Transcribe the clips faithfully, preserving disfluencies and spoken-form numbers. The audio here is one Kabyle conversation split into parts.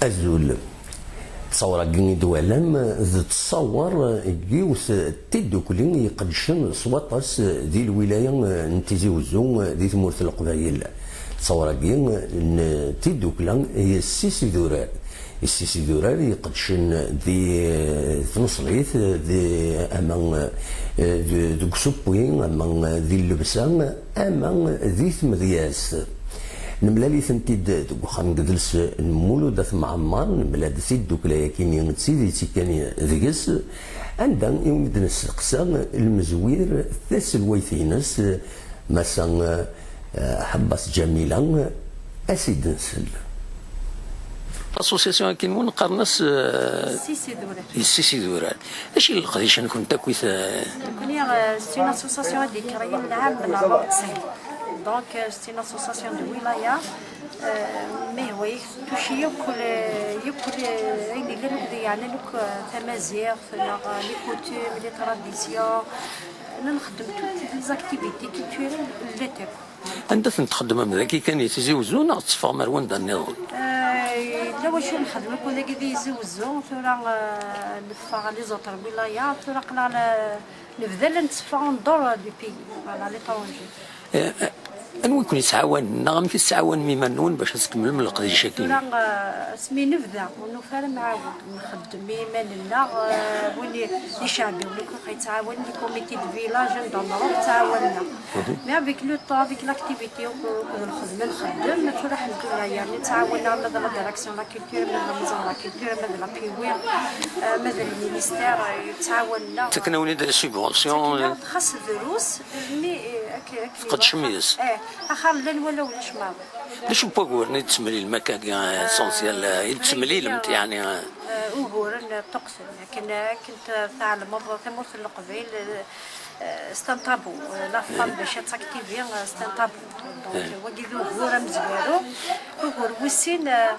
Azul. Ttawra-agi i d-twalam d ttawra n yiwet n tiddukli iqeddcen s waṭas di lwilaya n Tizi Uzzu, di tmurt n Leqbayel. Ttawra-agi n tiddukla yessis idurar. Yessis idurar iqeddcen di tneṣlit, di, ama, eh, di, deg usewwi, ama di llebsa, ama di tmedyazt. Nemlal-itent-id deg uxxam n yidles n Mulud At Mɛemmer, nemlal-d tiddukla-yakini d tid yettekkan deg-s, anda iwumi d-nesteqsa lmezwir taselwayt-ines, Massa, eh, Ḥebbas Ǧamila, a s-id-nsel. L'association-agi-nwen qqaren-as, eh, Yessis idurar. Yessis idurar. D acu i leqdic-nkent akkit, eh? Nekkni, euh, c'est une association ad ikrayil lɛam n rebɛa u tesɛin. Donc, euh, c'est une association de wilaya. Euh, mais oui, touché yakk le, yakk le, ayen yellan akk, yeɛnan akk, euh, tamaziɣt, neɣ, euh, les coutumes, les traditions. Nxeddem toutes les activités culturelles n l'étape. Anda tent-txeddmem dagi kan i Tizi Uzzu neɣ teffɣem ar wanda nniḍen? Euh, yella wacu nxeddem akk dagi di Tizi Uzzu, tura, euh, neffeɣ les autres wilaya, tura aql-aɣ la, nebda la netteffeɣ en dehors du pays, voilà, à l'étranger. Eh, eh, anwa i ken-yettɛawanen neɣ amek i tettɛawanem iman-nwen bac ad tkemmlem leqdic-agi? Tura, euh, asmi nebda, ur nufi ara amɛawen, nxeddem i iman-nneɣ, euh, win i, d iceɛbiwen akk i ɣ-yettɛawanen, les comités de village, anda nruḥ ttɛawanen-aɣ. Mais avec le temps, avec l'activité, akked lxedma nxeddem, tura, alḥemdulillah, yeɛni, ttɛawaneɣ ma d la direction de la culture, ma d la maison de la culture, ma d la P W, euh, ma d le ministère, euh, yettɛawanen-aɣ. Ttaken-awen-id les subventions, ttaken-aɣ-d, euh, xas drus, mais, euh, ak-, ak-, tqeddcem yid-s. Eh, axir llan wala ulac maḍi. D acu n waguren i d-temlilem akka, euh, essentiel, euh, i d-temlilemt, yeɛni, euh? Euh, uguren, euh, ṭṭuqten. Akken, akken t-, tɛelmeḍ, tamurt n Leqbayel, euh, c'est un tabou. Euh, la femme bac ad taktivi, euh, c'est un tabou. Donc, wagi d ugur amezwaru. Ugur wis sin, euh,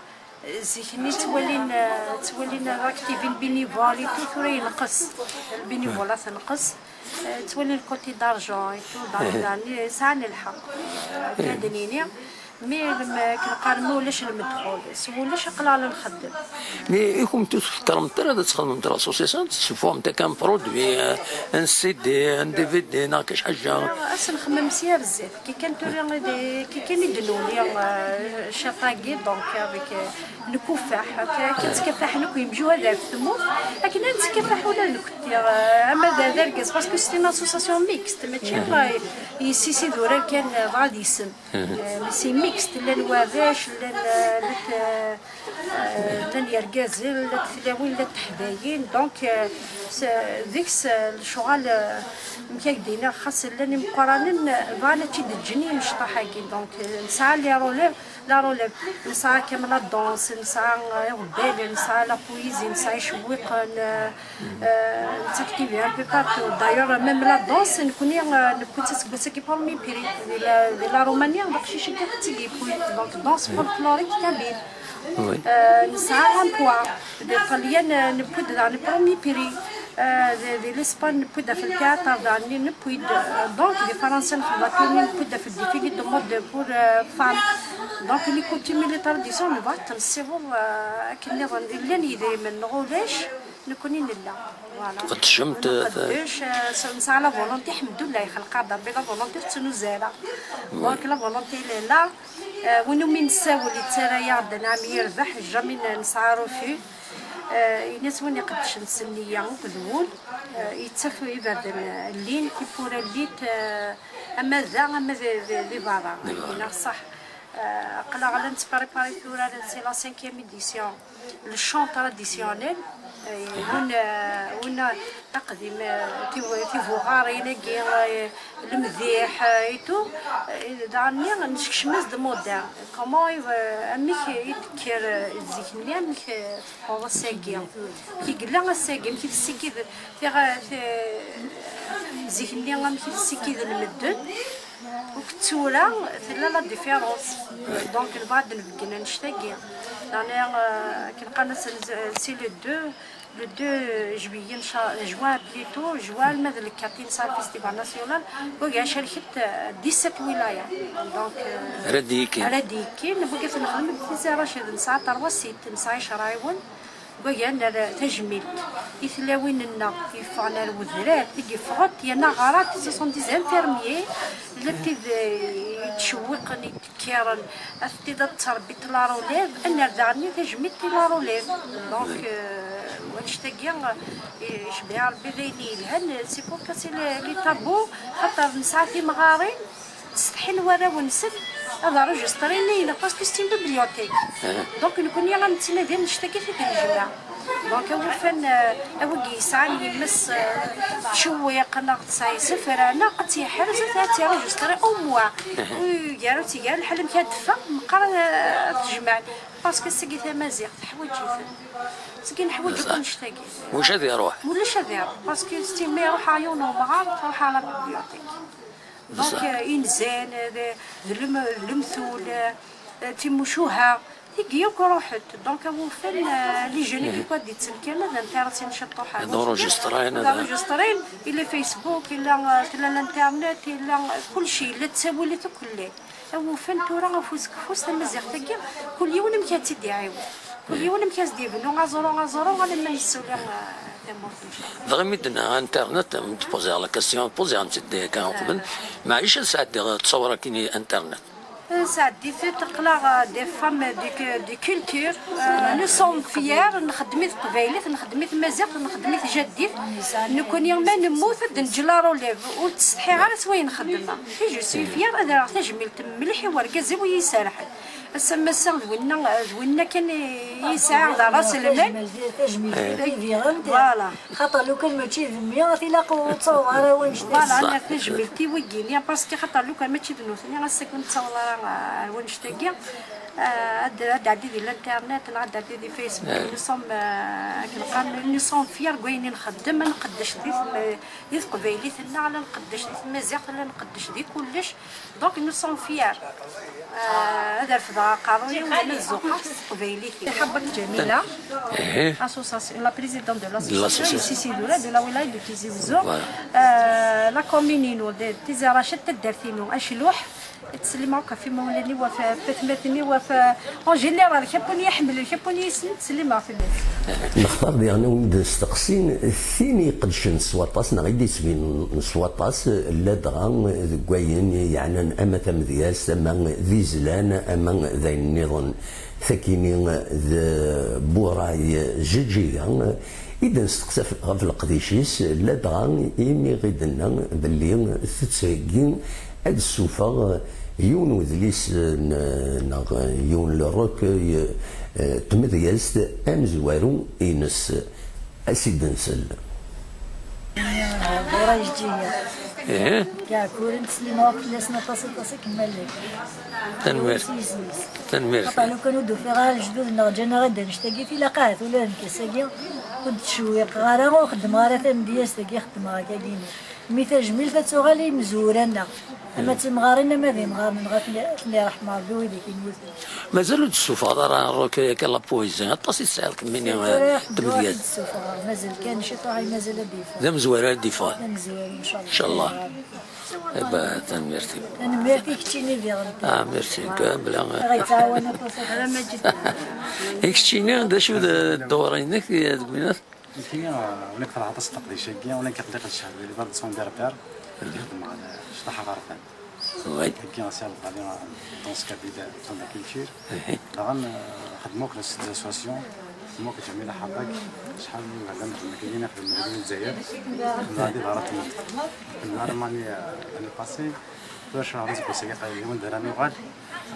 zik-nni ttwalin, euh, ttwalin aktivin bénévole et tout, tura yenqes. Lbénévolat tenqes. Euh, ttwalin le côté d'argent et tout, donc, yeɛni, sɛan lḥeqq. Euh, akken ad d-nini. Mi lem-, k-, neqqar ma ulac lmedxul, s wulac aql-aɣ la nxeddem. Mi i kum-, ur tfekkremt ara ad txedmemt l'association, ad tessufɣemt akka un produit, euh, un C D, un D V D, neɣ kac ḥaǧa? Ad s-nxemmem sya ar zdat. Ki kan tura, ki kan i d-nuli, euh, cciṭ-agi, donc, avec, euh, nkufaḥ, akka, akken ttkafaḥen akk yimjuhad ɣef tmurt, akken ad nettkafaḥ ula d nekkenti, euh, ama d, d argaz, parce que c'est une association mixte, mačči, euh, yessis idurar kan, euh, dɣa d isem. Euh, c'est mixte, llan warrac, llan, euh, llan, euh, euh, llan yergazen, llant tlawin, llant teḥdayin. Donc, euh, s-, deg-s, euh, lecɣal, euh, amek ad k-d-iniɣ, xas llan imeqqranen, euh, bɣan ad tt-id-ǧǧen imecṭaḥ-agi. Donc, euh, nesɛa les relèves, la relève, nesɛa kan la danse, nesɛa, euh, iɣebbalen, nesɛa la poésie, nesɛa icewwiqen, euh, Euh, nettactivi un peu partout. D'ailleurs, même la danse, nekkni, euh, newwi-tt aseggas-agi premier prix. Di la, di la Roumanie, d aqcic-agi i ɣ-tt-id-yewwin. Donc, danse folklorique kabyle. Oui. Euh, nesɛa un poids. Di Ṭṭalyan, euh, newwi-d daɣen premier prix. Euh, di, di l'Espagne, newwi-d ɣef le théâtre, daɣen newwi-d. Euh, donc, di Fransa, nxeddem aṭuni, newwi-d ɣef le défilé de mode pour, euh, femmes. Donc, les coutumes et les traditions, nebɣa ad ten-nessiweḍ, euh, akken nniḍen. Llan yidrimen, neɣ ulac, nekkni nella. Voilà. Tqeddcemt, euh, nqeddec, euh, s-, nesɛa la volonté, ḥemdullah, ixleq-aɣ-d Rebbi, la volonté ur tettnuz ara. Oui. Donc, la volonté, elle est là. Euh, win umi nessawel, yettarra-yaɣ-d, nɛam, yerbeḥ, jamais n-, nesɛa refus. Euh, ini-as win iqeddcen s nniya akked wul, euh, yettaf iberdan, euh, llin, tiwwura llit, euh, ama da, ama di, di, di berra. Di berra. Neɣ ṣṣeḥ. Euh, aql-aɣ la nettprépari tura, c'est la cinquième édition. Le chant traditionnel, euh, win, euh, win aqdim, euh, tiw-, tibuɣarin-agi, euh, lemdiḥ, euh, et tout, euh, daɣen-nni nsekcem-as-d moderne. Comment, euh, amek i d-tekker, euh, zik-nni, amek, euh, teffɣeḍ ass-agi? Amek i yella ass-agi, amek i tessikid, tiɣ-, ti-, zik-nni, amek i tessikiden medden? Uk tura tella la différence. Donc, nebɣa ad d-nbeggen annect-agi. L'année, euh, akken qqaren, c'est le deux, le deux juillet, nca-, juin plutôt, juin, alma d le quatre, nesɛa le festival national. Wagi, cerket-d dix-sept wilaya. Donc, euh, Ara d-yekkin. Ara d-yekkin, wagi, nexdem-d Tizi Racid, nesɛa trois sites, nesɛa icraɛiwen. Wagi, nerra tajmilt i tlawin-nneɣ yeffɣen ar wedrar, i yeffɣen yerna ɣer-at soixante-dix infirmiers, llan tid, eh, yettcewwiqen, yettekkiren, ad tent-id ad ttrebbint la relève, ad nerr daɣen tajmilt i la relève. Donc, euh, annect-agi, eh, icebbeɛ Rebbi d ayen yelhan, c'est pour casser les, les tabous, xaṭer nesɛa timɣarin, ttsetḥin warraw-nsen ad enregistrin i-, parce que c'est une bibliothèque. Donc, nekkni ad nettnadi annect-agi i d-nejmeɛ. Donc, awufan, euh, a wigi yesɛan yemma-s, euh, tcewwiq neɣ tesɛa isefra neɣ ad tt-yeḥrez, ad tt-enregistrer au moins. Gar ur tt-iga lḥal amek ad d-teffeɣ, meqqar ad, ad t-jemɛen. Parce que seg tamaziɣt teḥwaǧ-iten. Seg neḥwaǧ akk annect-agi. Ulac ad iruḥ. Ulac ad iruḥ. Parce que c'est, ma iruḥ ɣer yiwen umɣar, iruḥ ɣer la bibliothèque. Donc, euh, inzan, euh, d, d lem-, d lemtul, euh, timucuha, tigi akk ruḥent. Donc, awufan, euh, les jeunes i kikwa d-ittenkan ad intéressés ciṭuḥ. Ad enregistrin, ad enregistrin, illa Facebook, illa, euh, tella l'internet, illa, euh, kulci, illa ttawilat akk llan. Awufan tura afus deg ufus tamaziɣt-agi, kul yiwen amek ad tt-id-iɛiwen. Kul yiwen amek ad s-d-yebnu aẓru, aẓru, alamma yessuli, eh, tamurt, ncallah. Dɣa mi d-tenna internet, m-, d-poziɣ la question, poziɣ-tt-id kan uqbel. Maɛlic ad sɛeddiɣ ttṣawra-kini internet. Eh, sɛeddit-t, aql-aɣ, eh, des femmes de cu-, de culture. Eh, nous sommes fiers, nxeddem i teqbaylit, nxeddem i tmaziɣt, nxeddem i tjaddit. Nekkni ma nemmut ad d-neǧǧ la relève, ur ttsetḥiɣ ara s wayen xeddmeɣ. Et je suis fière, ad rreɣ tajmilt mliḥ i wergaz-iw i yi-iserḥen. Ass-a, massa d winna, d winna kan i, i sɛiɣ d aras lmal. Tajmilt i diɣen. Voilà. Xaṭer lukan mačči d mmi, ad ilaq ur ttaweḍ ara wanect-a. Voilà, nerr tajmilt i wigi-nni, parce que xaṭer lukan mačči d nutni, ass-a ur nettaweḍ ara ar wanect-agi. Ah, ad, ad d-ɛeddi di l'internet, neɣ ad d-ɛeddi di Facebook. Nous sommes, ah, akken qqaren, nous sommes fiers deg wayen i nxeddem, ad nqeddec di tem-, di teqbaylit-nneɣ, la nqeddec di tmaziɣt, la nqeddec di kullec. Donc, nous sommes fiers. Euh, ad refdeɣ aqerruy-iw, ad zuxxeɣ s teqbaylit-iw. Ḥabbak Ǧamila, association, la présidente de l'association, ici, c'est de la, de la wilaya de Tizi Ouzou. Voilà. Euh, la commune-inu, de Tizi Racid, taddart-inu, Acluḥ. Ttsellimeɣ akk ɣef yimawlan-iw, ɣef, ɣef atmaten-iw, ɣef, en général, kra n win iḥemmlen, kra n win yessnen, ttsellimeɣ fell-as. Nextar diɣen ad wen-d-nesteqsi tin iqeddcen s waṭas neɣ i d-yettbinen s waṭas, ladɣa deg wayen yeɛnan ama tamedyazt, ama d izlan, ama d ayen nniḍen. Takini d Buray Ǧiǧiga i d-nesteqsa ɣef leqdic-is, ladɣa imi i d-tenna belli tettheggi ad d-tessufeɣ yiwen wedlis, eh, n-, neɣ yiwen le recueil, eh, n tmedyazt amezwaru-ines. Ad s-id-nsel. Ih. Kɛek ur ttsellimeɣ akk fell-asen aṭas, aṭas akken ma llan. Tanemmirt. Yiwen s yisem-is. Tanemmirt. Xaṭer lukan ur d-ufiɣ ara lejdud-nneɣ ǧǧan-aɣ-d annect-agi, tilaq ahat ula d nekk ass-agi ur d-ttcewwiqeɣ ara, ur xeddmeɣ ara tamedyazt-agi, xeddmeɣ akkagi-nni. Mi tajmilt ad tuɣal i yimezwura-nneɣ. Ama d timɣarin, ama d imɣaren, dɣa ad ten-, ad ten-iṛḥem Ṛebbi wid i k-immuten. Mazal ur d-tessufɣeḍ ara rock akka la poésie, aṭas i tesɛiḍ kemmini, tura eh, ḥedd ur tamedyazt. T-id-ssufɣeɣ, mazal kan ciṭuḥ i mazal ad d-yeffeɣ. D amezwaru ara d-yeffɣen. D amezwaru, ncallah. Ncallah. Eh ben, tanemmirt-im. Tanemmirt i keččini diɣen. Ah, merci, que, bla, eh. Ɣa yettɛawan aṭas, aṭas. I keččini, d acu d ddewṛ-inek, eh, deg winat? Nekkini, eh, ula nqeddeɛ aṭas n leqdic-agi, ula nqeddeɛ ccehd di Barcelone Berber, nxeddem ɣer ccḍeḥ aɣerfan. Oui. Heggi, c'est le palais, dans ce cabinet de la culture. Daɣen, eh, xedmeɣ akk les associations, xedmeɣ akk Ǧamila Ḥabbak, acḥal n iberdan xedmen akkagi, nexdem deg Lezzayer, xedmeɣ di Barat Lmulk. Xedmeɣ Lalmanya, eh, l'année passée. Tura ccṛeɛ d aseggas-agi, aql-i d wanda ara nuɣal.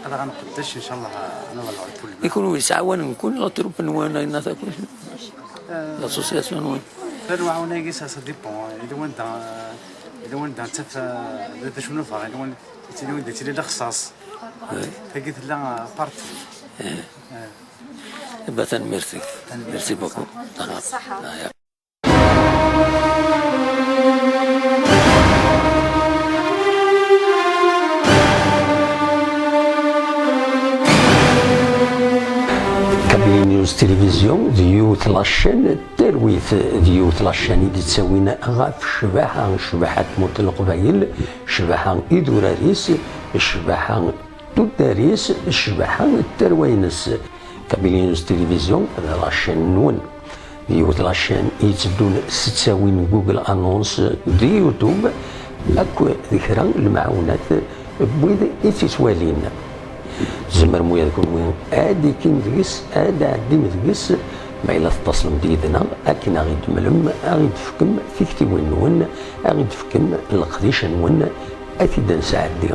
Aql-aɣ ad nqeddec, ncallah, ad nuɣal ɣer kul ma. I kunwi yettɛawanen-ken la troupe-nwen, ayen akk? Eh, l'association-nwen? Lɛawna-agi, ça, ça dépend. Yella wanda, yella wanda nettaf, eh, d acu nebɣa, yella wanda yettili, wanda yettili lexṣaṣ. Eh. Tagi tella, eh, partout. Eh. Eh. Bah, tanemmirt-ik. Merci beaucoup. Ṣṣeḥḥa. Ah, ya. News Télévision d yiwet la chaîne n talwit, d yiwet la chaîne i d-ittawin ɣef ccbaḥa, ccbaḥa n tmurt n Leqbayel, ccbaḥa idurar-is, ccbaḥa tuddar-is, ccbaḥa n tarwa-ines. Kabylie News Télévision d la chaîne-nwen. D yiwet la chaîne i yetteddun s ttawin Google Annonce d YouTube, akk d kra n lemɛawnat n wid i tt-ittwalin. Tzemrem ula d kunwi ad d-ikim deg-s, ad d-tɛeddim deg-s, ma yella tettaslem-d yid-neɣ akken ad ɣ-id-temlem, ad ɣ-id-tefkem tiktiwin-nwen, ad ɣ-id-tefkem leqdic-nwen, ad t-id-nesɛeddi.